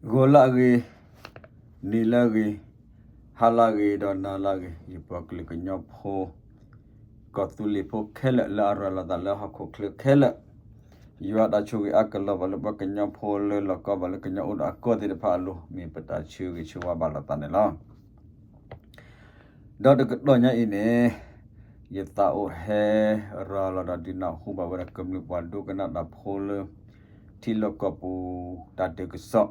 ဂီၤလၢအဂ့ၤ, နံၤလၢအဂ့ၤ, ဟါလၢအဂ့ၤ ဒီးနၤလၢအဂ့ၤ ယပှၤကလုာ်ကညီဖိ ကီၢ်သူလ့ၤဖိခဲလၢာ် လၢအရၤလီၤသးလၢဟီၣ်ခိၣ်ချၢခဲလၢာ်, ယွၤတၢ်ဆိၣ်ဂ့ၤအါကလီၤဘၣ်လၢပှၤကညီဖိလၢလီၤကီဘၣ်လၢကညီအိၣ်ဒီးအကီၢ်သ့ၣ်တဖၣ်အလိၤ မ့ၢ်ပတၢ်ဆၢဂ့ၤဆၢဝါဘၣ်လိာ်သးန့ၣ်လီၤ. ဒီးတကတီၢ်ညါအံၤန့ၣ် ယသးအိၣ်ဟဲရၤလီၤဒီးဒုးနၢ်ဟူဘၣ်ဝဲဒၣ်ကမျၢၢ်ပှၤဒိကနၣ်တၢ်ဖိလၢ ထံလီၢ်ကီၢ်ပူၤတၢ်ဒုးကစီၣ်,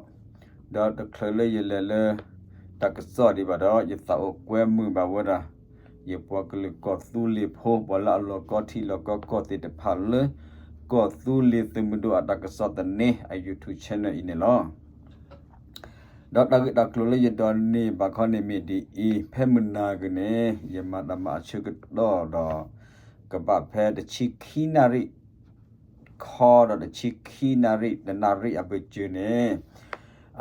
ဒီးတချုးလၢယလဲၤလၢ တၢ်ကစီၣ်ဒံးဘၣ်ဒီး ယသးအိၣ်ကွဲမုာ်ဘၣ်ဝဲဒၣ် ယပှၤကလုာ်ကီၢ်သူလ့ၤဖိ ပှၤလၢအလီၤကီထံလီၤကီၢ်ကီၢ်သ့ၣ်တဖၣ်လၢ ကီၢ်သူလ့ၤသုးမုၢ်ဒိၣ်အတၢ်ကစီၣ်သန့ အ YouTube channel အံၤန့ၣ်လီၤ. ဒီးတၢ်ဂ့ၢ်တၢ်ကျိၤလၢယဒိးန့ၢ်ဘၣ်ခီန့ၣ်မ့ၢ်ဒ်အံၤ, ဖဲမုၢ်နၤက့ၤန့ၣ် ယမၤတၢ်မၤအဆၢကတီၢ်ဒီး ကဘၣ်ဖဲတဆံခံနၣ်ရံၣ် ခီဒီးတဆံခံနၣ်ရံၣ် တနၣ်ရံၣ်အဘၢၣ်စၢၤန့ၣ်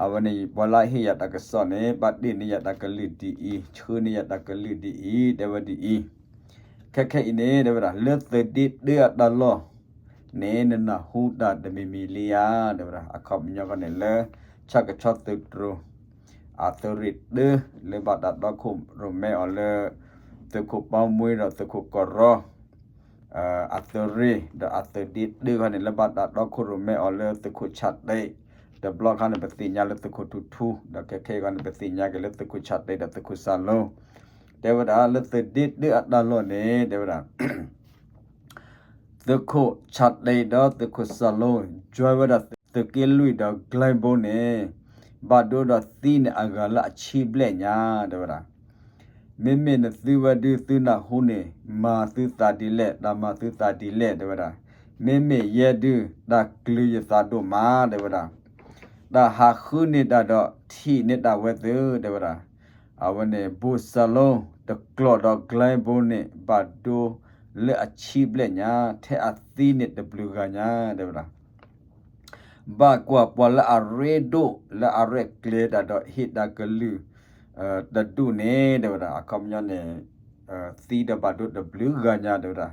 အဝဲန့ၣ် ပှၤလၢအဟ့ၣ်ယၤတၢ်ကစီၣ်န့ၣ် ဘၣ်တ့ၢ်န့ၢ်ယၤတၢ်ကလုၢ်ဒ်အံၤ, ဆှၢန့ၢ်ယၤတၢ်ကလုၢ်ဒ်အံၤ တဲဝဲဒ်အံၤ, ခဲခဲအံၤန့ၣ် တဲဝဲဒၣ် လၢသုးဒ့တၢအတၢ်လီၢ်န့ၣ် နနၢ်ဟူတၢ်တမံၤမံၤလံဧါ တဲဝဲဒၣ် အခီပညီဃီန့ၣ်လၢ ဆၣ်ကဆီသုးတြိၤ အသုးရ့ၣ်တၢ လၢဘၣ်တၢ်တီခိၣ်ရိၣ်မဲအီၤလၢ သုးခိၣ်ပီမွ့ဒီးသုးခိၣ်ကီၢ်ရီ အသုးရ့ၣ် ဒီးအသုးဒ့တၢခီန့ၣ် လၢဘၣ်တၢ်တီခိၣ်ရိၣ်မဲအီၤလၢသုးခိၣ်ဆၣ်တဲး, တဘျီခါန့ၣ် ပသ့ၣ်ညါလၢသုးခိၣ်ထူထူ, ဒီးခဲခဲအံၤခီန့ၣ် ပသ့ၣ်ညါက့ၤလၢသုးခိၣ်ဆၣ်တဲးဒီးသုးခိၣ်စၢ်လိၤ, တဲဝဲဒၣ်လၢသုးဒ့တၢအတၢ်လီၢ်န့ၣ် တဲဝဲဒၣ် သုးခိၣ်ဆၣ်တဲးဒီးသုးခိၣ်စၢ်လိၤ join ဝဲဒၣ်သုးက့လွံၢ်ဒီးကျဲဘိန့ၣ် ဘၣ်ဒိဒီးသံန့ၣ်အဂၤလၢအဆံဘျဲၣ်ညါ တဲဝဲဒၣ် မ့မ့ၢ်နသုဝဲဒုးသုနၢ်ဟူန့ၣ် မၤသုသးဒ်လဲၣ်, တၢ်မၤသုသးဒ်လဲၣ် တဲဝဲဒၣ်, မ့မ့ၢ်ယဲဒုး တၢ်ကလုၢ်ယသးဒိၣ်မး တဲဝဲဒၣ်, တၢ်ဟးဃုန့ၢ်တၢ်ဒီးထံၣ်န့ၢ်တၢ်ဝဲသု တဲဝဲဒၣ်, အဝဲန့ၣ် ဘိၣ်စၢ်လိၤ တကျိာ်ဒီးကျဲဘိန့ၣ် ဘၣ်ဒိလၢအဆံဘျဲၣ်ညါ ထဲအသံန့ၣ်တဘျုးဂၤညါ တဲဝဲဒၣ် ဘၣ်ကွၢ်ပှၤလၢအရ့ဒိၣ် လၢအရဲၣ်ကျဲၤတၢ်ဒီးဟ့ၣ်တၢ်ကလုၢ် တဒူၣ်န့ၣ် တဲဝဲဒၣ် အခီပညီန့ၣ် သံဒီးဘၣ်ဒိတဘျုးဂၤညါ တဲဝဲဒၣ်,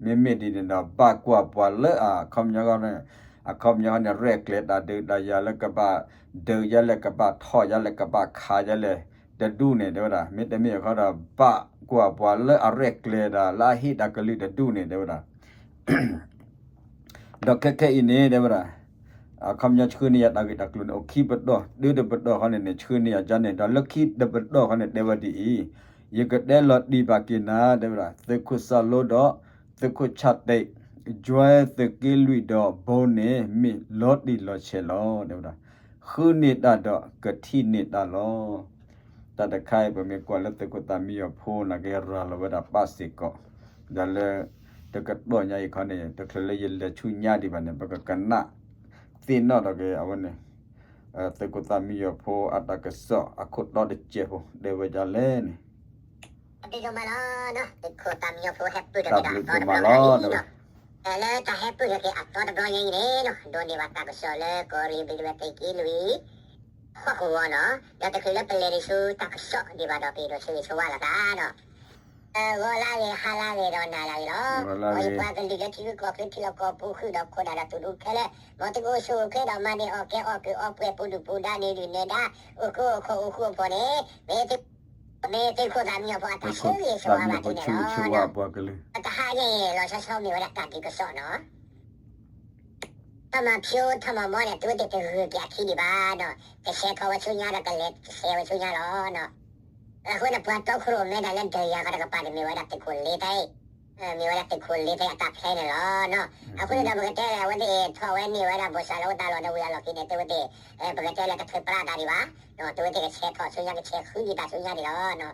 မ့မ့ၢ်ဒ်န့ၣ်ဒီး ဘၣ်ကွၢ်ပှၤလၢအခီပညီန့ၣ် အခီပညီန့ၣ် ရဲၣ်ကျဲၤတၢ်ဒုးတၢ်ယၤလၢကဘၣ်ဒုးယၤလဲၣ် ကဘၣ်ထီၣ်ယၤလဲၣ် ကဘၣ်ခးယၤလဲၣ် တဒူၣ်န့ၣ် တဲဝဲဒၣ်, မ့တမ့ၢ်အခီဒီး ဘၣ်ကွၢ်ပှၤလၢအရဲၣ်ကျဲၤတၢ် လၢအဟ့ၣ်တၢ်ကလုၢ်တဒူၣ်န့ၣ် တဲဝဲဒၣ် ဒီးခဲခဲအံၤန့ၣ် တဲဝဲဒၣ်, အခီပညီဆှၢန့ၢ်ယၤတၢ်ဂ့ၢ်တၢ်ကျိၤန့ၣ် အိၣ်ခံပတီၢ်, တုၤတပတီၢ်ခီန့ၣ်န့ၣ် ဆှၢန့ၢ်ယၤဒ်န့ၣ် ဒီးလၢခံတပတီၢ်ခီန့ၣ် တဲဝဲဒ်အံၤ, ယကတဲလီၤတံၢ်ဘၣ်က့ၤနၤ တဲဝဲဒၣ်, သုးခိၣ်စၢ်လိၤဒီး သုးခိၣ်ဆၣ်တဲး join သုးက့လွံၢ်ဒီးဘိန့ၣ် မ့ၢ်လီၤတံၢ်လီၤဆဲးလီၤ တဲဝဲဒၣ်, ဃုန့ၢ်တၢ်ဒီးကထံၣ်န့ၢ်တၢ်လီၤ. တၢ်တခါအံၤ ပမ့ၢ်ကွၢ်လၢသုးခိၣ်သၣ်မံယီၤဖိ နာ်က့ရၤလီၤဝဲဒၣ်ပၣ်စ့ၢ်ကီး, ဒီးလၢ တကတီၢ်ညါအံၤခီန့ၣ် တချုးလၢယလဲၤဆူညါဒံးဘၣ်န့ၣ် ပကကနၣ်သ့ၣ်နီၣ်ထီၣ်က့ၤအဝဲန့ၣ် သုးခိၣ်သၣ်မံယီၤဖိအတၢ်ကစီၣ်အခိၣ်တီတစဲးဖိ တဲဝဲဒ်လဲၣ်န့ၣ် တၢ်ဘျုးဒိၣ်မးလီၤ, သုးခိၣ်သၣ်မံယီၤဖိဟဲပုၢ်ထီၣ်က့ၤဒီးအသီတဘျီညါအံၤနီၤ, လၢတၢ်ဟဲပုၢ်ထီၣ်က့ၤအသီတဘျီညါအံၤန့ၣ်နီၤ ဒိးန့ၢ်ဘၣ်တၢ်ကစီၣ်လၢကီၢ်ရ့ၣ်ဘျံးဝဲသုးက့လွံၢ် ဟီၣ်ကဝီၤနီၤ, ဒီးတချုးလၢပလဲၤဒံးဆူတၢ်ကစီၣ်ဒံးဘၣ်ဒီး ပဒိးဆၢဂ့ၤဆၢဝါလိာ်သးနီၤ ဂီၤလၢအဂ့ၤ ဟါလၢအဂ့ၤ ဒီးနၤလၢအဂ့ၤလီၤ. ယပှၤကလုာ်လၢထံဂုၤကီၢ်ဂၤ ထံလီၢ်ကီၢ်ပူၤဃုာ်ဒီးခိၣ်နၢ်ဒီးသူၣ်ဒူခဲလၢာ်, မ်သုကအိၣ်ဆူၣ်အိၣ်ချ့ဒီးမၤန့ၢ်အီၣ်ကဲအီၣ် ကုၢ်အီၣ်ပှဲၤ ပူၤဒုၣ်ပူၤဒါ န့ၢ်ဒုၣ်န့ၢ်ဒါ အိၣ်ဃူအိၣ်ဖိးအိၣ်ဃူအိၣ်ဖိးန့ၣ် မ့ၢ် မ့ၢ်သုးခိၣ်သၣ်မံယီၤဖိအတၢ်ဆၢဂ့ၤဆၢဝါဘၣ်ဒ်န့ၣ်လီၤ. တဟါညါအံၤ လီၤဆီဆီမ့ၢ်ဝဲဒၣ်တၢ်ဒုးကစီၣ်နီၤ ထီၣ်မၤဖၠိ ထီၣ်မၤမီန့ၣ် သုဝဲသ့ၣ်တဂုာ်က့ၤအခံဒံးဘၣ်နီၤ, ကဆဲးထီၣ်ဝဲဆူညါဒီး ကလဲၤကဆဲးဝဲဆူညါလီၤနီၤ. အဃိန့ၣ် ပှၤတီခိၣ်ရိၣ်မဲတၢ်လၢဒၢးယၤဃီတကပၤန့ၣ် မ့ၢ်ဝဲဒၣ်သုးခိၣ်လ့တၢ်အံၤ, မ့ၢ်ဝဲဒၣ်သုးခိၣ်လ့တၢ်အံၤအတၢ်ဖျဲန့ၣ်လီၤနီၤ. အဃိန့ၣ်ဒီး ပကတဲလၢအဝဲသ့ၣ်ထီၣ်ဝဲန့ၢ်ဝဲဒၣ် ဘိၣ်စၢ်လၢအိၣ်တၢ်လီၢ်ဒီးဝံၤအလီၢ်ခံန့ၣ် သုဝဲသ့ၣ် ပကတဲလၢတချုးပျၢ်တၢ်ဒံးဘၣ်, သုဝဲသ့ၣ်ကဆဲးထီၣ်ဆူညါ ကဆဲးဃုက့ၤတၢ်ဆူညါန့ၣ်လီၤ.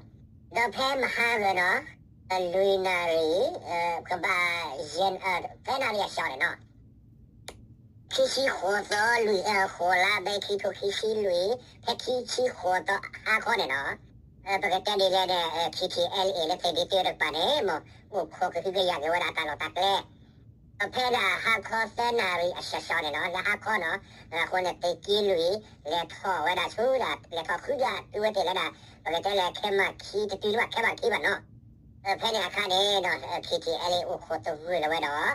ဒီးဖဲမဟါဂီၤနီၤ လွံၢ်နၣ်ရံၣ် ကဘၣ် သၢနၣ်ရံၣ်အဆၢန့ၣ်နီၤ ခံဆံဃိးသီ လွံၢ် ဃိးလါ ဘဲ ခံထိခံဆံလွံၢ် ဖဲခံဆံဃိးသီဟါခီန့ၣ်နီၤ ပကတဲဒ်လဲၣ်န့ၣ် KTLA လၢသုးဒ့တၢတကပၤန့ၣ် မ့ၢ်အိၣ်ခိးကဟုကယာ်က့ၤဝဲဒၣ်တၢ်လီၢ်တၢ်ကျဲ ဒီးဖဲဒၣ်ဟါခီသၢနၣ်ရံၣ်အဆၢန့ၣ်နီၤ လၢဟါခီနီၤ အဃိန့ၣ် သုးက့လွံၢ် လဲၤထီၣ်ဝဲဒၣ်ဆူ လဲၤထီၣ်ဃုဒၣ်သုဝဲသ့ၣ်လၢဒၣ် ပကတဲလၢခဲမၣ်ခံ တတုၤလၢဘၣ်ခဲမၣ်ခံဘၣ်နီၤ ဖဲန့ၣ်အခါန့ၣ် KTLA အိၣ်ခိးသဂၢၢ်လီၤဝဲဒီး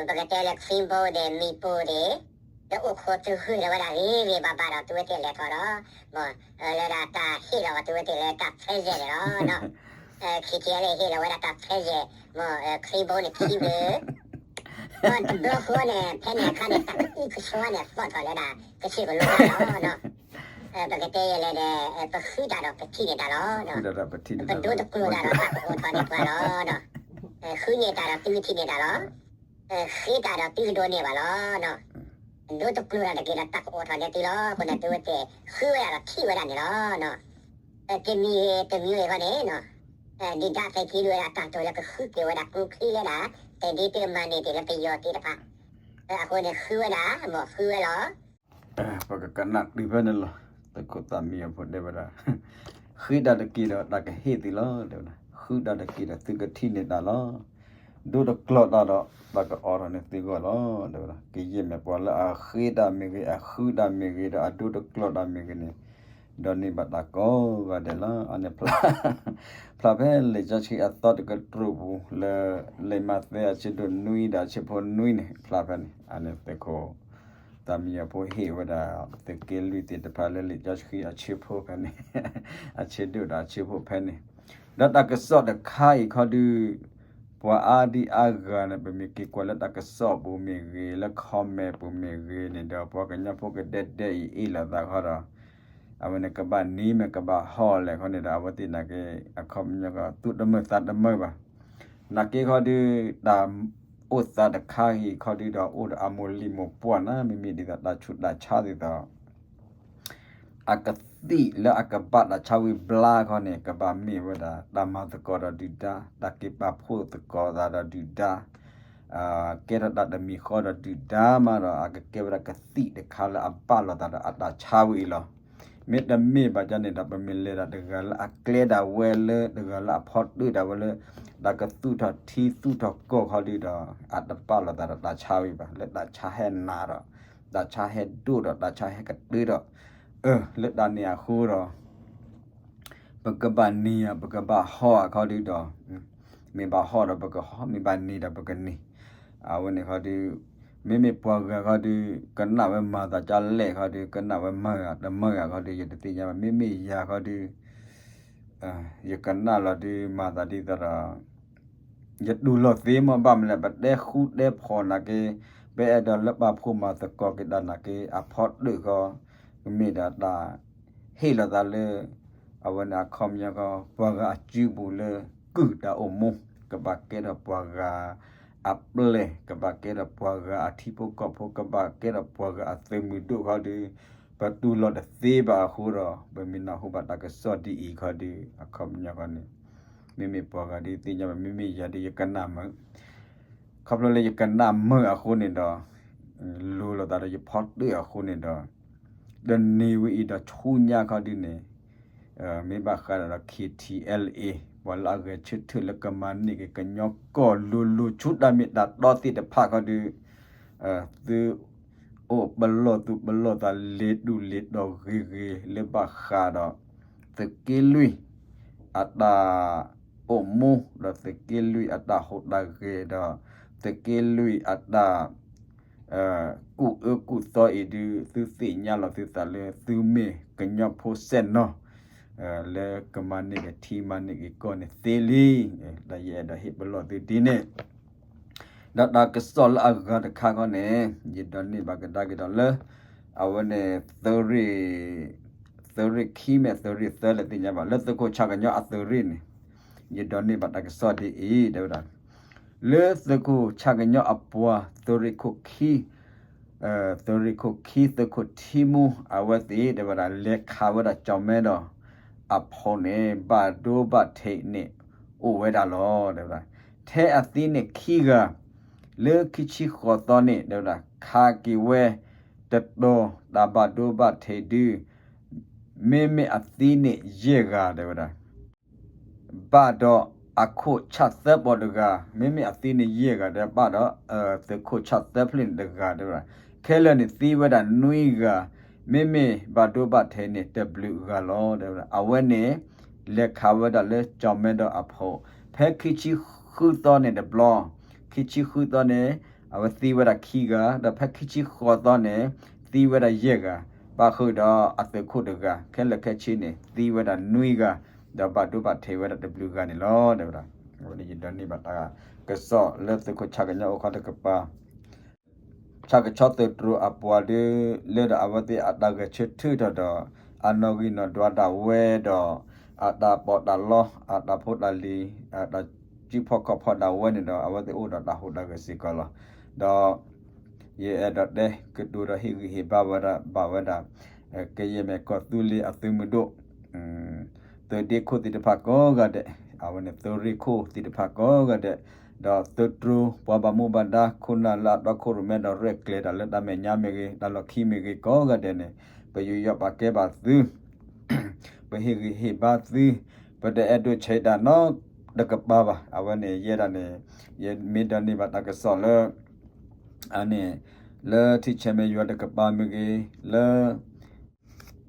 ပကတဲလၢ ခရံဘိဒဲး မံပိဒဲး လၢအိၣ်ခိးတဂ့ၤလီၤဝဲဒၣ်ဂ့ၤဂ့ၤဘၣ်ဘၣ်ဒီး သုဝဲသ့ၣ်လဲၤထီၣ်ဒီး မ့ၢ်လၢဒၣ်တၢ်ဟ့ၣ်လီၤဝဲသုဝဲသ့ၣ်လၢတၢ်ဖဲယဲၢ်န့ၣ်လီၤ. ခံထံၣ်လၢဟ့ၣ်လီၤဝဲဒၣ်တၢ်ဖဲယဲၢ် မ့ၢ်ချံဘိန့ၣ်ခံဘျီ ဒီးတဘျီဃီန့ၣ် ဖဲန့ၣ်အခါန့ၣ် တၢ်ကအုကဆှီန့ၣ် သီၣ်ထီၣ်လၢဒၣ် ကစၢၢ်ကလိတၢ်လီၤ. ပကတဲယဲလဲၣ်ဒီး ပဃုတၢ်ဒီးပထံၣ်န့ၢ်တၢ်လီၤ. ပဒိတကျိၤတၢ်ဒီးတၢ်ကအိးထီၣ်န့ၢ်ပှၤလီၤ. ဃုန့ၢ်တၢ်ဒီးသုကထံၣ်န့ၢ်တၢ်လီၤ. ဃ့တၢ်ဒီးသုကဒိးန့ၢ်ဘၣ်လီၤ. ဒိတကျိၤတၢ်တက့ၢ်ဒီးတၢ်ကအိးထီၣ်န့ၢ်သုလီၤ. အဃိန့ၣ်သုဝဲသ့ၣ်ဃုဝဲဒၣ်ဒီးထံၣ်ဝဲဒၣ်န့ၣ်လီၤ. တမံၤဂ့ၤတမံၤဂ့ၤဃီန့ၣ် ဒုၣ်ဒါသုးက့လွံၢ်ဝဲဒၣ် တၢ်တိာ်လၢကဃုက့ၤဝဲဒၣ်ကျိချံလၢဒၣ် တဒ်တမၤန့ၢ်တ့ၢ်လၢပယီၤသ့ၣ်တဖၣ် အဃိန့ၣ်ဃုဝဲဒၣ် မ့ၢ်ဃုဝဲလီၤ. ပကကနၣ်တုၤဖဲန့ၣ်လီၤ. သုးခိၣ်သးမံအဖိတဲဝဲဒၣ် ဃ့တၢ်တက့ၢ်ဒီးတၢ်ကဟ့ၣ်သုလီၤ တဲဝဲဒၣ် ဃုတၢ်တက့ၢ်ဒီးသုကထံၣ်န့ၢ်တၢ်လီၤ. ဒိတကျိၤတၢ်ဒီးတၢ်ကအိးထီၣ်န့ၢ်သုဂီၢ်လီၤ တဲဝဲဒၣ် ကယဲၢ်မ့ၢ်ပှၤလၢအဃ့တၢ်မ့ၢ်ဂ့ၤ အဃုတၢ်မ့ၢ်ဂ့ၤဒီးအဒိတကျိၤတၢ်မ့ၢ်ဂ့ၤန့ၣ် ဒိးန့ၢ်ဘၣ်တၢ်ကိးဂၤဒဲးလီၤ. အန့ၣ် ဖျါဖဲလံာ်စီဆှံအသီတကတြူၢ်ပူၤလၢ လံာ်မးသဲအဆၢဒိၣ်နွံဒီးအဆၢဖိနွံန့ၣ် ဖျါဖဲန့ၣ် အန့ၣ်သုးခိၣ် သးမံအဖိဟ့ၣ်ဝဲဒၣ် သုးက့လွံၢ်သ့ၣ်တဖၣ်လၢလံာ်စီဆှံအဆၢဖိဖဲန့ၣ် အဆၢဒိၣ်ဒီးအဆၢဖိဖဲန့ၣ် ဒီးတၢ်ကစီၣ်တခါအံၤခီဒုး ပှၤအါဒံအါဂၤန့ၣ် ပမ့ၢ်က့ၤကွၢ်လၢတၢ်ကစီၣ်ပူၤမ့ၢ်ဂ့ၤ လၢ comment ပူၤမ့ၢ်ဂ့ၤန့ၣ်ဒီး ပှၤကညီဖိကဒဲဒဲအံၤအ့ၣ်လိာ်သးခီဒီး အဝဲန့ၣ်ကဘၣ်နံၤမ့ၢ်ကဘၣ်ဟီၣ်လဲၣ်ခီန့ၣ်ဒီး အဝဲသ့ၣ်နာ်က့ အခီပညီကီး သူၣ်တမုာ်သးတမုာ်ဘၣ်. နာ်က့ခီဒုး တၢ်အိၣ်သးတခါအံၤခီဒုးဒီး အိၣ်ဒီးအမိၢ်လံၢ်မိၢ်ပှၢ်နၤ မ့မ့ၢ်ဒ်သိးတၢ်ဆူးတၢ်ဆါဒ်သိး အကသံၣ်လၢအကဘၣ်တၢ်ဆါဝံၤဘျါခီန့ၣ် ကဘၣ်မ့ၢ်ဝဲဒၣ် တၢ်မၤသကိးဒီးဒုၣ်ဒါ, တၢ်က့ၤပာ်ဖှိၣ်သကိးသးဒီးဒုၣ်ဒါ, ကဲထီၣ်တၢ်တမံၤဃီဒီးဒုၣ်ဒါမးဒီး အကကဲဝဲဒၣ်ကသံၣ်တခါလၢအဘၣ်လိာ်သးဒီးအတၢ်ဆါဝံၤအံၤလီၤ. မ့တမ့ၢ်ဘၣ်ဒ်န့ၣ်ဒီး ပမ့ၢ်လဲၤဒၣ်တဂၤလၢအကျဲဒၣ်ဝဲလၢ တဂၤလၢအဖီတၢၣ်ဒၣ်ဝဲလၢ တၢ်ကသူၣ်ထီၣ်ထံသူၣ်ထီၣ်ကီၢ်ခီဒုးဒီး အတဘၣ်လိာ်သးဒီးတၢ်ဆါဝံၤဘၣ် လၢတၢ်ဆါဟဲနးဒီး တၢ်ဆါဟဲဒိၣ်ဒီး တၢ်ဆါဟဲကတၢၢ်ဒီး အၢ လၢတၢ်န့ၣ်အဃိဒီး ပကဘၣ်နံၤဧါ ပကဘၣ်ဟီၣ်အခီဒုးဒီး မ့ၢ်ဘၣ်ဟီၣ်ဒီးပကဟီၣ် မ့ၢ်ဘၣ်နံၤဒီးပကနံၤ အဝဲန့ၣ်ခီဒုး မ့မ့ၢ်ပှၤဂၤခီဒုး ကနၣ်ဝဲမၤသးဒ်လဲၣ်ခီဒုး ကနၣ်ဝဲမၤဂၤတမၤဂၤခီဒုး ယတသ့ၣ်ညါဘၣ် မ့မ့ၢ်ယၤခီဒုး ယကနၣ်လီၤဒုးမၤသးဒ်သိးဒီး ယတူၢ်လိာ်သ့မ့ၢ်ဘၣ်မနုၤလဲၣ် ပတဲဃူတဲဖိးနာ်က့ ပအဲၣ်ဒိးလၢပာ်ဖှိၣ်မၤသကိးက့ၤတၢ်နာ်က့ အဖီတၢၣ်ဃီ ကမ့ၢ်ဒၣ်တၢ်ဟ့ၣ်လီၤသးလၢ အဝဲန့ၣ်အခီပညီဃီ ပှၤဂၤအစုပူၤလၢ ကုၢ်တၢ်အိၣ်မူ ကဘၣ်ကဲထီၣ်ပှၤဂၤအပျဲၢ် ကဘၣ်ကဲထီၣ်ပှၤဂၤအထံဖိကီၢ်ဖိ ကဘၣ်ကဲထီၣ်ပှၤဂၤအသုးမုၢ်ဒိၣ်ခီဒုး ပတူၢ်လိာ်တသ့ဘၣ်အဃိဒီး ပမ့ၢ်နၢ်ဟူဘၣ်တၢ်ကစီၣ်ဒ်အံၤခီဒုး အခီပညီဃီန့ၣ် မ့မ့ၢ်ပှၤဂၤဒုးသ့ၣ်ညါဘၣ် မ့မ့ၢ်ယၤဒုးယကနၣ်မုာ် ခီဖျိလၢယကနၣ်မုာ်အဃိန့ၣ်ဒီး လိၤလိာ်သးဒီးယဖီတၢၣ်အဃိန့ၣ်ဒီး တနံၤဝဲအံၤဒီးဆူညါခီဒုးန့ၣ် မ့ၢ်ဘၣ်ဃးဒီး ခ့ထံအဲလ်အ့ ပှၤလၢအဂဲၤဆၢထၢၣ်လၢကမၤန့ၢ်က့ၤကညီကီၢ်လိၤလိၤဆူတၢ်မ့ၢ်တၢ်တီသ့ၣ်တဖၣ်ခီဒုး သုအိၣ်ပလီၢ်သူၣ်ပလီၢ်သးလ့ၤဒူၣ်လ့ၤတီၤဂ့ၤဂ့ၤလၢဘၣ်ဃးဒီး သုးက့လွံၢ်အတၢ်အိၣ်မူ ဒီးသုးက့လွံၢ်အတၢ်ဟူးတၢ်ဂဲၤဒီး သုးက့လွံၢ်အတၢ် ကူၣ်အၢကူၣ်သီအံၤဒုး သုသ့ၣ်ညါလီၤသုသးလၢသုမ့ၢ်ကညီဖိစဲၣ်နီၤ လၢကမၤန့ၢ်က့ၤထံမၤန့ၢ်က့ၤကီၢ်န့ၣ်သ့လံ. ဒီးယအဲၣ်ဒိးဟ့ၣ်ပလီၢ်သုဒ်န့ၣ် ဒီးတၢ်ကစီၣ်လၢအဂၤတခါခီန့ၣ် ယဒိးန့ၢ်ဘၣ်ကဒါက့ၤဒီးလၢ အဝဲန့ၣ် သုးရ့ၣ် သုးရ့ၣ်ခံမ့ၢ်သုးရ့ၣ်သၢလဲၣ်သ့ၣ်ညါဘၣ် လၢသုးခိၣ်ဆၣ်ကညီအသုးရ့ၣ်န့ၣ် ယဒိးန့ၢ်ဘၣ်တၢ်ကစီၣ်ဒ်အံၤ တဲဝဲဒၣ် လၢသုးခိၣ်ဆၣ်ကညီအပှၤ သုးရ့ၣ်ခိၣ်ခံ သုးရ့ၣ်ခိၣ်ခံ သုးခိၣ်ထံမူ အဝဲသ့ၣ် တဲဝဲဒၣ် လဲၤခးဝဲဒၣ်ကၠီၣ်မဲဒီးအဖိန့ၣ် ဘၣ်ဒိဘၣ်ထံးန့ၣ် အိၣ်ဝဲဒၣ်လီၤ တဲဝဲဒၣ်. ထဲအသံန့ၣ်ခံဂၤ လၢခံဆံဃိးသီန့ၣ် တဲဝဲဒၣ် ခးက့ၤဝဲတတီၤ တၢ်ဘၣ်ဒိဘၣ်ထံးဒုး မ့မ့ၢ်အသံန့ၣ်ယဲၢ်ဂၤ တဲဝဲဒၣ် ဘၣ်ဒီးအခိၣ်ဆၣ်သၢပီၤတဂၤ မ့မ့ၢ်အသံန့ၣ်ယဲၢ်ဂၤဒီး ဘၣ်ဒီးသုးခိၣ်ဆၣ်သၢဖျၢၣ်န့ၣ်တဂၤ တဲဝဲဒၣ်. ခဲလၢာ်န့ၣ်သံဝဲဒၣ်နွံဂၤ မ့မ့ၢ်ဘၣ်ဒိဘၣ်ထံးန့ၣ်တဘျုးဂၤလီၤ တဲဝဲဒၣ်. အဝဲန့ၣ် လဲၤခးဝဲဒၣ်လၢကၠီၣ်မဲဒီးအဖိ ဖဲခံဆံဃုသီန့ၣ်တဘျီ ခံဆံဃုသီန့ၣ် အဝဲသံဝဲဒၣ်ခံဂၤ ဒီးဖဲခံဆံဃိးသီန့ၣ် သံဝဲဒၣ်ယဲၢ်ဂၤ, ပၣ်ဃုာ်ဒီးအသုးခိၣ်တဂၤ, ခဲလၢာ်ခဲဆ့န့ၣ် သံဝဲဒၣ်နွံဂၤ, ဒီးဘၣ်ဒိဘၣ်ထံးဝဲဒၣ်တဘျုးဂၤန့ၣ်လီၤ တဲဝဲဒၣ်. အဝဲန့ၣ်ယဒိးန့ၢ်ဘၣ်တၢ်ကစီၣ်လၢသုးခိၣ်ဆၣ်ကညီအိၣ်ခီတကပၤ ဆၣ်ကဆီသုးတြိၤအပှၤဒီး လၢဒီးအဝဲသ့ၣ်အတၢ်ဂဲၤဆၢထၢၣ်ထီၣ်ဒီး အနီၣ်ဂံၢ်နီၣ်ဒွးဒၣ်ဝဲဒီး အတၢ်ပီးတၢ်လီ အတၢ်ဖိတၢ်လံၤ အတၢ်စုဖီၣ်ခီၣ်ဖီၣ်ဒၣ်ဝဲန့ၣ်ဒီး အဝဲသ့ၣ်အိၣ်ဒီးတၢ်ဟူးတၢ်ဂဲၤစ့ၢ်ကီးလီၤ. ဒီး ယအဲၣ်ဒိးတဲကတိၤဒီးဟ့ၣ်ဂံၢ်ဟ့ၣ်ဘါဝဲဒၣ် ဘၣ်ဝဲဒၣ် ကယဲၢ်မ့ၢ်ကီၢ်သူလ့ၤအသုးမုၢ်ဒိၣ် သုးဒ့ခိၣ်သ့ၣ်တဖၣ်ကိးဂၤဒဲး, အဝဲန့ၣ်သုးရ့ၣ်ခိၣ်သ့ၣ်တဖၣ်ကိးဂၤဒဲး, ဒီးသုးတြိၤပှၤဘၣ်မူဘၣ်ဒါ ခိၣ်နၢ်လၢအတီခိၣ်ရိၣ်မဲဒီးရဲၣ်ကျဲၤတၢ်လၢတၢ်မဲာ်ညါမ့ၢ်ဂ့ၤ တၢ်လီၢ်ခံမ့ၢ်ဂ့ၤကိးဂၤဒဲးန့ၣ် ပယူးယီၣ်ပာ်ကဲဘၣ်သု ပဟ့ၣ်ဂံၢ်ဟ့ၣ်ဘါသု, ပတအဲၣ်ဒိးဆဲးတၢ်နီတကပၤဘၣ်. အဝဲန့ၣ်ယဲဒၣ်န့ၣ် ယမ့ၢ်ဒိးန့ၢ်ဘၣ်တၢ်ကစီၣ်လၢ အန့ၣ် လၢထံဆဲးမဲာ်ယွၤတကပၤမ့ၢ်ဂ့ၤ, လၢ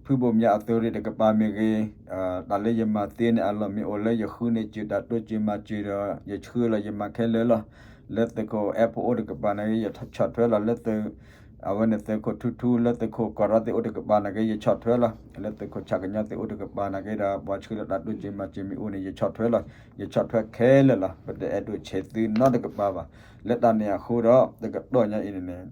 ဖုဘိၣ်မၠးအသုးရ့ၣ်တကပၤမ့ၢ်ဂ့ၤ, တၢ်လၢယမၤသ့န့ၣ် အလီၢ်မ့ၢ်အိၣ်လၢယဃုန့ၢ်စၢၤတၢ်တိစၢၤမၤစၢၤဒီး ယဆှၢလီၤယမၤခဲလၢာ်လီၤ. လၢသုးခိၣ်အဲၣ်ဖိအိၣ်တကပၤန့ၣ်ဂ့ၤ ယဆီၣ်ထွဲလီၤ. လၢသုး အဝဲန့ၣ်သုးခိၣ်ထူထူ လၢသုးခိၣ်ကီၢ်ရ့ၣ်သ့ၣ်အိၣ်တကပၤန့ၣ်ဂ့ၤ ယဆီၣ်ထွဲလီၤ. လၢသုးခိၣ်ဆၣ်ကညီသ့ၣ်အိၣ်တကပၤန့ၣ်ဂ့ၤဒီး ပှၤဆှၢလီၤတၢ်တိစၢၤမၤစၢၤမ့ၢ်အိၣ်န့ၣ် ယဆီၣ်ထွဲလီၤ. ယဆီၣ်ထွဲခဲလၢာ်လီၤ. ပတအဲၣ်ဒိးဆဲးသုနီတကပၤဘၣ်. လၢတၢ်န့ၣ်အဃိဒီး တကတီၢ်ညါအံၤန့ၣ်န့ၣ်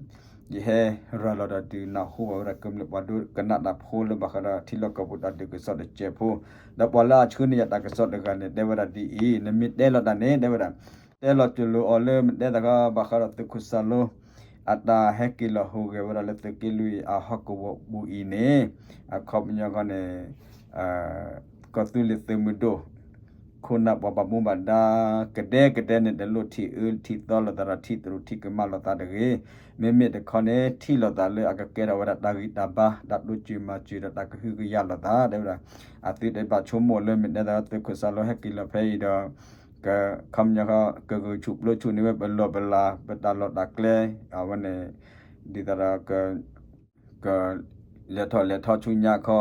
ယဟဲရၤလီၤဒီးဒုးနၢ်ဟူဘၣ်ဝဲဒၣ်ကမျၢၢ်ပှၤဒိကနၣ်တၢ်ဖိလၢဘၣ်ဃးဒီးထံလီၢ်ကီၢ်ပူၤတၢ်ဒုးကစီၣ်တစဲးဖိ, ဒီးပှၤလၢအဆှၢန့ၢ်ယၤတၢ်ကစီၣ်တဂၤန့ၣ် တဲဝဲဒၣ်ဒ်အံၤ, နမ့ၢ်တဲလီၤတၢ်န့ၣ် တဲဝဲဒၣ် တဲလီၤကၠိလိၤအီၤလၢမ့ၢ်တဲသးခီ ဘၣ်ဃးဒီးသုးခိၣ်စၢ်လိ အတၢ်ဟဲက့ၤလီၤဟူးဂဲၤဝဲဒၣ်လၢသုးက့လွံၢ်အဟီၣ်ကဝီၤပူၤအံၤန့ၣ် အခီပညီဃီန့ၣ် ကီၢ်သူလ့ၤသုးမုၢ်ဒိၣ် ခိၣ်နၢ်ပှၤဘၣ်မူဘၣ်ဒါ ကဒဲကဒဲန့ၣ် တလိၣ်ထံၣ်အၢထံၣ်သီလိာ်သးဒီး ထံၣ်သရူးထံၣ်ကမၣ်လိာ်သးတဂ့ၤ. မ့မ့ၢ်တခီန့ၣ် ထံၣ်လိာ်သးလၢအကကဲထီၣ်ဝဲဒၣ်တၢ်ဂံၢ်တၢ်ဘါ တၢ်တိစၢၤမၤစၢၤဒီးတၢ်ကဟုကယာ်လိာ်သး တဲဝဲဒၣ်. အသုတဘၣ်ဆိကမိၣ်လၢမ့ၢ်တဲသးသုးခိၣ်စၢ်လိဟဲက့ၤလီၤဖဲအံၤဒီး ခီပညီဃီ ကဂုာ်ဆူၣ်ပျိဆူၣ်န့ၢ်ဝဲပလီၢ်ပလၤ ပတၢ်လီၢ်တၢ်ကျဲ အဝဲန့ၣ် ဒ်သိးဒီး က လဲၤထီၣ်လဲၤထီဆူညါခီ,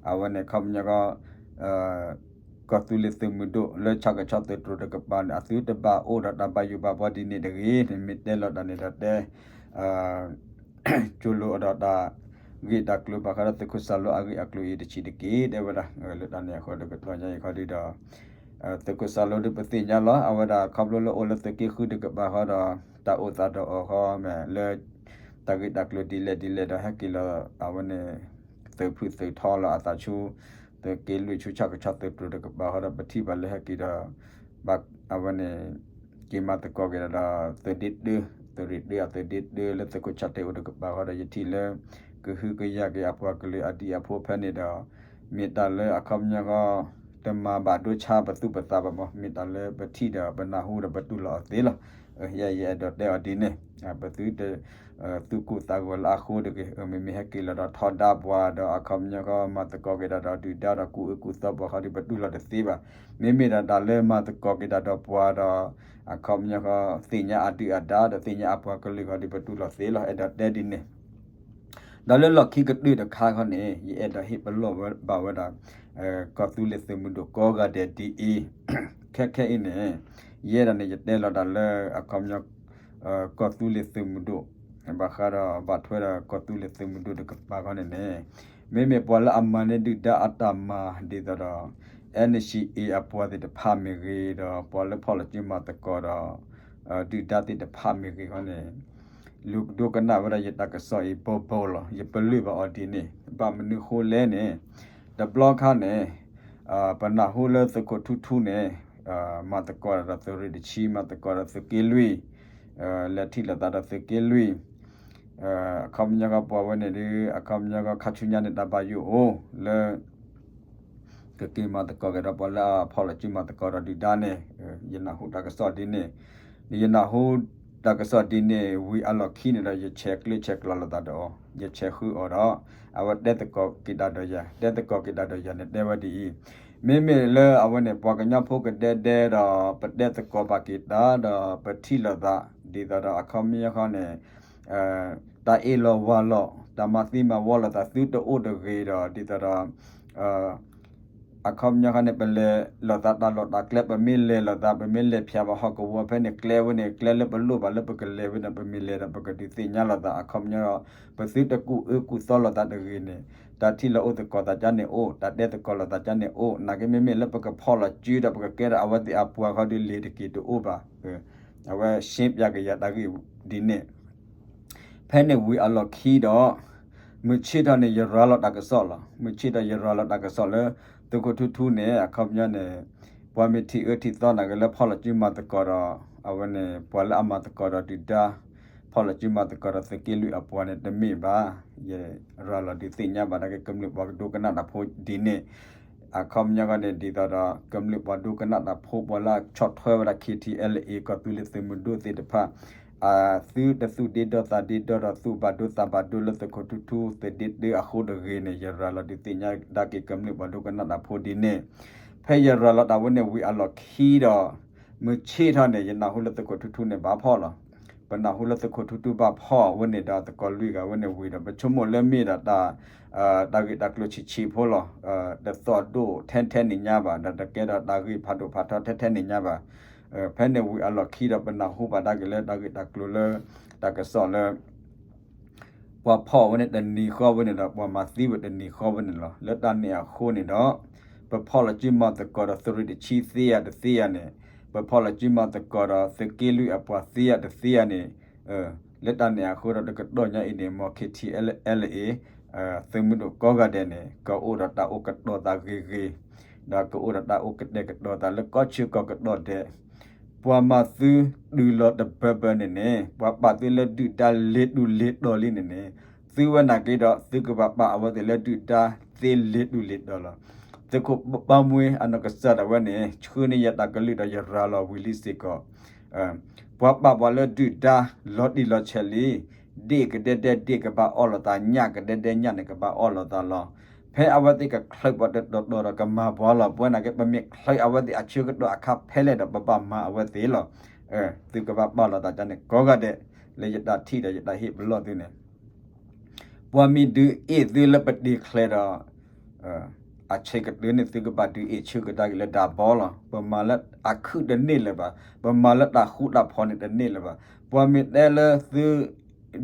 အဝဲန့ၣ်ခီပညီဃီ ကီၢ်သူလ့ၤသုးမုၢ်ဒိၣ်လၢဆၣ်ကဆီသုးတြိၤတကပၤန့ၣ် အသုတဘၣ်အိၣ်ဒီးတၢ်ဘၣ်ယိၣ်ဘၣ်ဘှီဒ်န့ၣ်တဂ့ၤ. မ့ၢ်တဲလီၤတၢ်န့ၣ်ဒီးတဲ ကၠိလိၤအဒီးတၢ်ဂ့ၢ်တၢ်ကျိၤဘၣ်ဃးဒီးသုးခိၣ်စၢ်လိအဂ့ၢ်အကျိၤအံၤတဆံးတက့ၢ် တဲဝဲဒၣ်. လၢတၢ်န့ၣ်အဃိဒီးကတီၢ်ညါအံၤခီဒုဒီး သုးခိၣ်စၢ်လိဒီးပသ့ၣ်ညါလီၤ. အဝဲဒၣ်ခီဖျိလၢအိၣ်လၢသုးက့ဃုတကပၤဃီဒီး တၢ်အိၣ်သးဒီးအီၤဃီမ့ၢ်လၢ တၢ်ဂ့ၢ်တၢ်ကျိၤဒ်လဲၣ်ဒ်လဲၣ်ဒီးဟဲက့ၤလီၤ အဝဲန့ၣ် သုးဖုသုးထီလီၤအသးဆူ သုးက့လွံၢ်ဆူဆၣ်ကဆီသုးတြိၤတကပၤဃီဒီး ပထံၣ်ဘၣ်လၢဟဲက့ၤဒီး ဘၣ်အဝဲန့ၣ် က့ၤမၤသကိးက့ၤဒီး သုးဒ့တၢ သုးရ့ၣ်တၢ အသုးဒ့တၢလၢသုးခိၣ်ဆၣ်တဲအိၣ်တကပၤဃီဒီး ယထံၣ်လၢ ကဟုကယာ်က့ၤအပှၤကလုာ်အဒံအဖိဖဲန့ၣ်ဒီး မ့ၢ်တၢ်လၢအခီပညီဃီ တမၤဘၣ်ဒိဆါပသူၣ်ပသးဘၣ်မး မ့ၢ်တၢ်လၢပထံၣ်ဒီးပနၢ်ဟူဒီးပတူၢ်လိာ်အီၤသ့လီၤ. ယ ယအဲၣ်ဒိးတဲအီၤဒ်န့ၣ် ပသုတ သူၣ်ကိၢ်သးဂီၤလၢအဃိတဂ့ၤ မ့မ့ၢ်ဟဲက့ၤလီၤဒီးထီဒါပှၤဒီးအခီပညီဃီ မၤသကိးက့ၤတၢ်ဒီးဒုၣ်ဒါဒီးကူၣ်အၢကူၣ်သီပှၤဃီဒီးပတူၢ်လိာ်တသ့ဘၣ်. မ့မ့ၢ်ဒီးတၢ်လၢမၤသကိးက့ၤတၢ်ဒီးပှၤဒီး အခီပညီဃီ သ့ၣ်ညါအဒုၣ်အဒါဒီးသ့ၣ်ညါအပှၤကလုာ်ဃီဒီးပတူၢ်လိာ်သ့လီၤ. အဲၣ်ဒိးတဲဒ်န့ၣ် ဒီးလၢလီၢ်ခံကတၢၢ်တခါခီန့ၣ် ယအဲၣ်ဒိးဟ့ၣ်ပလီၢ်ဝဲဘၣ်ဝဲဒၣ် ကီၢ်သူလ့ၤသုးမုၢ်ဒိၣ်ကိးဂၤဒဲးဒ်အံၤ, ခဲခဲအံၤန့ၣ် ယဲဒၣ်န့ၣ် ယတဲလီၤတၢ်လၢအခီပညီ ကီၢ်သူလ့ၤသုးမုၢ်ဒိၣ် ဘၣ်ဃးဒီးဘၣ်ထွဲဒီးကီၢ်သူလ့ၤသုးမုၢ်ဒိၣ်တကပၤခီန့ၣ်န့ၣ် မ့မ့ၢ်ပှၤလၢအမၤန့ၢ်ဒုၣ်ဒါအတၢ်မၤဒ်သိးဒီး NCA အပှၤသ့ၣ်တဖၣ်မ့ၢ်ဂ့ၤဒီး ပှၤလၢဖီၣ်လီၤစုမၤသကိးဒီး ဒုၣ်ဒါသ့ၣ်တဖၣ်မ့ၢ်ဂ့ၤခီန့ၣ် လူၤဒိကနၣ်ဝဲဒၣ်ယတၢ်ကစီၣ်အံၤဘိဘိလီၤ. ယပလၢၢ်ဘၣ်အီၤဒ်န့ၣ် ဘၣ်မနုၤဃိလဲၣ်န့ၣ် တဘျီခါန့ၣ် ပနၢ်ဟူလၢသုးခိၣ်ထူထူန့ၣ် မၤသကိးဒီးသုးရ့ၣ်တဆံ မၤသကိးဒီးသုးက့လွံၢ် လဲၤထံၣ်လိာ်သးဒီးသုးက့လွံၢ် အခီပညီဃီပှၤဝဲန့ၣ်ဒီး အခီပညီဃီခါဆူညါန့ၣ် တၢ်ဘၣ်ယိၣ်အိၣ်လၢ ကက့ၤမၤသကိးက့ၤဒီးပှၤလၢအဖီၣ်လီၤစုမၤသကိးဒီးဒုၣ်ဒါန့ၣ် ယနၢ်ဟူတၢ်ကစီၣ်ဒ်န့ၣ် ယနၢ်ဟူတၢ်ကစီၣ်ဒ်န့ၣ် ဝံၤအလီၢ်ခံန့ၣ်ဒီး ယဆဲးကျၢဆဲးကျိးလိာ်သးဒီးအီၤ ယဆဲးဃုအီၤဒီး အဝဲတဲသကိးက့ၤတၢ်ဒီးယၤ တဲသကိးက့ၤတၢ်ဒီးယၤန့ၣ် တဲဝဲဒ်အံၤ, မ့မ့ၢ်လၢအဝဲန့ၣ် ပှၤကညီဖိကဒဲဒဲဒီး ပတဲသကိးပာ်က့ၤတၢ်ဒီး ပထံၣ်လိာ်သး ဒ်သိးဒီးအခီပညီဃီန့ၣ် တၢ်အ့ၣ်လိာ်ဝၤလိာ် တၢ်မၤသံမၤဝီလိာ်သးသုတအိၣ်တဂ့ၤဒီး ဒ်သိးဒီး အခီပညီခါန့ၣ် ပလဲၤလိာ်သးတၢ်လီၢ်တၢ်ကျဲ ပမ့ၢ်လဲၤလိာ်သး ပမ့ၢ်လဲၤဖၠးဘၣ်ဟီၣ်ကဝီၤဖဲန့ၣ် ကျဲဝဲန့ၣ် ကျဲလၢပလိၣ်ဘၣ်လၢပကလဲၤဝဲန့ၣ် ပမ့ၢ်လဲၤဒီး ပကဒုးသ့ၣ်ညါလိာ်သး အခီပညီဒီး ပသုတကူၣ်အၢကူၣ်သီလိာ်သးတဂ့ၤန့ၣ် တၢ်ထံၣ်လိာ်အိၣ်သကိးသးကါန့ၣ်အိၣ် တၢ်တဲသကိးလိာ်သးကါန့ၣ်အိၣ် နာ်က့မ့မ့ၢ်လၢပကဖီၣ်လီၤစုဒီး ပကကဲထီၣ်အဝဲသ့ၣ်အပှၤခီဒုးလ့ၤတက့ၤတအိၣ်ဘၣ် အဝဲရှင်းပြက့ၤယၤတၢ်ဂ့ၢ်ဒ်န့ၣ် ဖဲန့ၣ်ဝံၤအလီၢ်ခံဒီး မုၢ်ဆ့ၣ်ထီၣ်န့ၣ် ယရၤလီၤတၢ်ကစီၣ်လီၤ. မုၢ်ဆ့ၣ်ထီၣ်ယရၤလီၤတၢ်ကစီၣ်လၢ သုးခိၣ်ထူထူန့ၣ် အခီပညီန့ၣ် ပှၤမ့ၢ်ထံၣ်အၢထံၣ်သီနာ်က့လၢဖီၣ်လီၤစုမၤသကိးဒီး အဝဲန့ၣ် ပှၤလၢအမၤသကိးဒီးဒုၣ်ဒါ ဖီၣ်လီၤစုမၤသကိးဒီးသုးက့လွံၢ်အပှၤန့ၣ် တမ့ၢ်ဘၣ်. ယရၤလီၤဒုးသ့ၣ်ညါဘၣ်ဒၣ်က့ၤကမျၢၢ်ပှၤဒိကနၣ်တၢ်ဖိဒ်န့ၣ် အခီပညီခီန့ၣ် ဒ်သိးဒီး ကမျၢၢ်ပှၤဒိကနၣ်တၢ်ဖိ ပှၤလၢအဆီၣ်ထွဲဝဲဒၣ် ခ့ထံအဲလ်အ့ ကီၢ်သူလ့ၤသုးမုၢ်ဒိၣ်သ့ၣ်တဖၣ် အသုတသူၣ်ဒ့ဒီသးဒ့ဒီဒီး သူၣ်ဘၣ်ဒိသးဘၣ်ဒိလၢသုးခိၣ်ထူထူ သုးဒ့တၢအဃိတဂ့ၤန့ၣ် ယရၤလီၤဒုးသ့ၣ်ညါဒၣ်က့ၤကမျၢၢ်ပှၤဒိကနၣ်တၢ်ဖိဒ်န့ၣ် ဖဲယရၤလီၤတၢ်ဝဲန့ၣ်ဝံၤအလီၢ်ခံဒီး မုၢ်ဆ့ၣ်ထီၣ်န့ၣ် ယနၢ်ဟူလၢသုးခိၣ်ထူထူန့ၣ်ဘၣ်ဖီၣ်လီၤ. ပနၢ်ဟူလၢသုးခိၣ်ထူထူဘၣ်ဖီၣ်ဝဲန့ၣ်ဒီး သကိးလွံၢ်ဂၤဝဲန့ၣ်ဝံၤဒီး ပဆိကမိၣ်လၢမ့ၢ်ဒၣ်တၢ် တၢ်ဂ့ၢ်တၢ်ကျိၤဆံးဆံးဖိလီၤ. တသီၣ်ဒိၣ်ထဲထဲန့ၣ်ညါဘၣ် ဒီးတကဲဒီးတၢ်ဂ့ၢ်ဖးဒိၣ်ဖးထီထဲထဲန့ၣ်ညါဘၣ်. ဖဲန့ၣ်ဝံၤအလီၢ်ခံဒီး ပနၢ်ဟူဘၣ်ဒၣ်က့ၤလၢတၢ်ဂ့ၢ်တၢ်ကျိၤလၢ တၢ်ကစီၣ်လၢ ပှၤဖီၣ်ဝဲန့ၣ်တနံၤဃီဝဲန့ၣ်ဒီး ပှၤမၤသံဝဲတနံၤဃီဝဲန့ၣ်လီၤ. လၢတၢ်န့ၣ်အဃိန့ၣ်ဒီး ပဖီၣ်လီၤစုမၤသကိးဒီးသုးရ့ၣ်တဆံသ့ဧါတသ့ဧါန့ၣ်, ပဖီၣ်လီၤစုမၤသကိးဒီးသုးက့လွံၢ်အပှၤသ့ဧါတသ့ဧါန့ၣ်, လၢတၢ်န့ၣ်အဃိဒီးတကတီၢ်ညါအံၤန့ၣ် မ် ခ့ထံအဲလ်အ့ သုးမုၢ်ဒိၣ်ကိးဂၤဒဲးန့ၣ် ကအိၣ်ဒီးတၢ်အိၣ်ကတီၤသးဂ့ၤဂ့ၤ, ဒီးကအိၣ်ဒီးတၢ်အိၣ်ကတဲာ်ကတီၤသးလၢကီၢ်ဆၢကီၢ်ကတီၢ်ဒဲး ပှၤမၤသုဒုးလီၤတဘၢဘၢန့ၣ်န့ၣ်, ပှၤပာ်သုလၢဒုၣ်ဒါလ့ၤတူၢ်လ့ၤတီၤလံန့ၣ်န့ၣ်, သုဝဲနာ်က့ဒီး သုကဘၣ်ပာ်အဝဲသ့ၣ်လၢဒုၣ်ဒါသ့လ့ၤတူၢ်လ့ၤတီၤလီၤ. သုးခိၣ်ဘီမွှ့အနီၢ်ကစၢ်ဒၣ်ဝဲန့ၣ် ဆှၢန့ၢ်ယၤတၢ်ကလုၢ်ဒီးယရၤလီၤဝံၤလံစ့ၢ်ကီး ပှၤပာ်ပှၤလၢဒုၣ်ဒါလီၤတံၢ်လီၤဆဲးလံ, ဒ့ၣ်ကဒဲဒဲဒ့ၣ်ကဘၣ်အီၣ်လိာ်သး, ညၣ်ကဒဲဒဲညၣ်န့ၣ်ကဘၣ်အီၣ်လိာ်သးလီၤ. ဖဲအဝဲသ့ၣ်ကချုးပှၤတတီၤတီၤဒီးကမၤပှၤလီၤ. ပဝဲနာ်က့ ပမ့ၢ်ချုးအဝဲသ့ၣ်အဆၢကတီၢ်အခါဖဲလဲၣ်ဒီး ပဘၣ်မၤအဝဲသ့ၣ်လီၤ. သုကဘၣ်ပာ်လီၤသးန့ၣ်ကိးဂၤဒဲး, လၢယတၢ်ထံၣ်ဒီးယတၢ်ဟ့ၣ်ပလီၢ်သုန့ၣ် ပှၤမ့ၢ်ဒုးအ့ၣ်သုလၢပတ့ၢ်ချဲးဒီး အဆံးကတၢၢ်န့ၣ် သုကဘၣ်ဒုးအ့ၣ်ဆၢကဒါက့ၤလၢဒၢဘီလီၤ. ပမၤလၢအခုၣ်တန့ၢ်လၢၤဘၣ်, ပမၤလၢတၢ်ဃူတၢ်ဖိးန့ၣ်တန့ၢ်လၢၤဘၣ်. ပှၤမ့ၢ်တဲလၢသု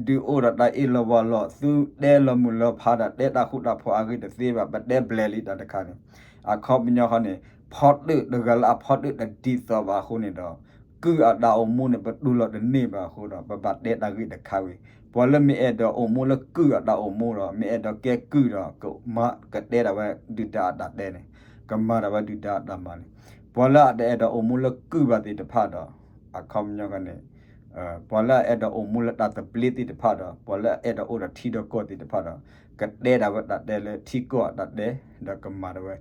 ဒုးအိၣ်ဒီးတၢ်အ့ၣ်လိာ်ဝီလိာ်, သုတဲလီၤမုၢ်လီၤဖးဒီး တဲတၢ်ဃူတၢ်ဖိးအဂ့ၢ်တသ့ဘၣ်, ပတဲဘျဲးလံတၢ်တခါန့ၣ်, အခီပညီဃီန့ၣ် ဖီတၢၣ်တဂၤလၢအဖီတၢၣ်တဒ်သိးဘၣ်အဃိန့ၣ်ဒီး ကုၢ်အတၢ်အိၣ်မူန့ၣ် ပတူၢ်လိာ်တန့ၢ်ဘၣ်အဃိဒီး ပဘၣ်တဲတၢ်ဂ့ၢ်တခါဝံၤ, ပှၤလၢမ့ၢ်အဲၣ်ဒိးအိၣ်မူလၢကုၢ်အတၢ်အိၣ်မူဒီး မ့ၢ်အဲၣ်ဒိးကဲကုၢ်ဒီး ကမၤကတဲဒၣ်ဝဲဒုၣ်ဒါအတၢ်တဲန့ၣ်, ကမၤဒၣ်ဝဲဒုၣ်ဒါအတၢ်မၤန့ၣ်, ပှၤလၢအတအဲၣ်ဒိးအိၣ်မူလၢကုၢ်ဘၣ်သ့ၣ်တဖၣ်ဒီး အခီပညီဃီန့ၣ် ပှၤလၢအအဲၣ်ဒိးအိၣ်မူလၢတၢ်သဘျ့သ့ၣ်တဖၣ်ဒီး ပှၤလၢအအဲၣ်ဒိးအိၣ်ဒီးထံဒီးကီၢ်သ့ၣ်တဖၣ်ဒီး ကတဲဒၣ်ဝဲတၢ်တဲလၢထံကီၢ်အတၢ်တဲ ဒီးကမၤဒၣ်ဝဲ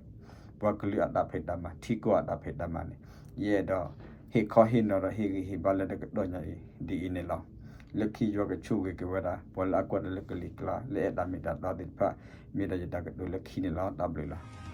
ပှၤကလုာ်အတၢ်ဖံးတၢ်မၤ ထံကီၢ်အတၢ်ဖံးတၢ်မၤန့ၣ်, ယအဲၣ်ဒိးဟ့ၣ်ခီဟ့ၣ်နီၤဒီးဟ့ၣ်ဂံၢ်ဟ့ၣ်ဘါလၢတကတီၢ်ညါအံၤ ဒ်အံၤန့ၣ်လီၤ. လၢခံယွၤကဆိၣ်ဂ့ၤက့ၤဝဲဒၣ် ပှၤလၢအကွၢ်တၢ်လၢကလံၤကျါ လၢအဲၣ်တၢ်မ့ၢ်တၢ်တီသ့ၣ်တဖၣ် မ့ၢ်ဒၣ်ယတၢ်ကတိၤလၢခံန့ၣ်လီၤ. တၢ်ဘျုးလီၤ.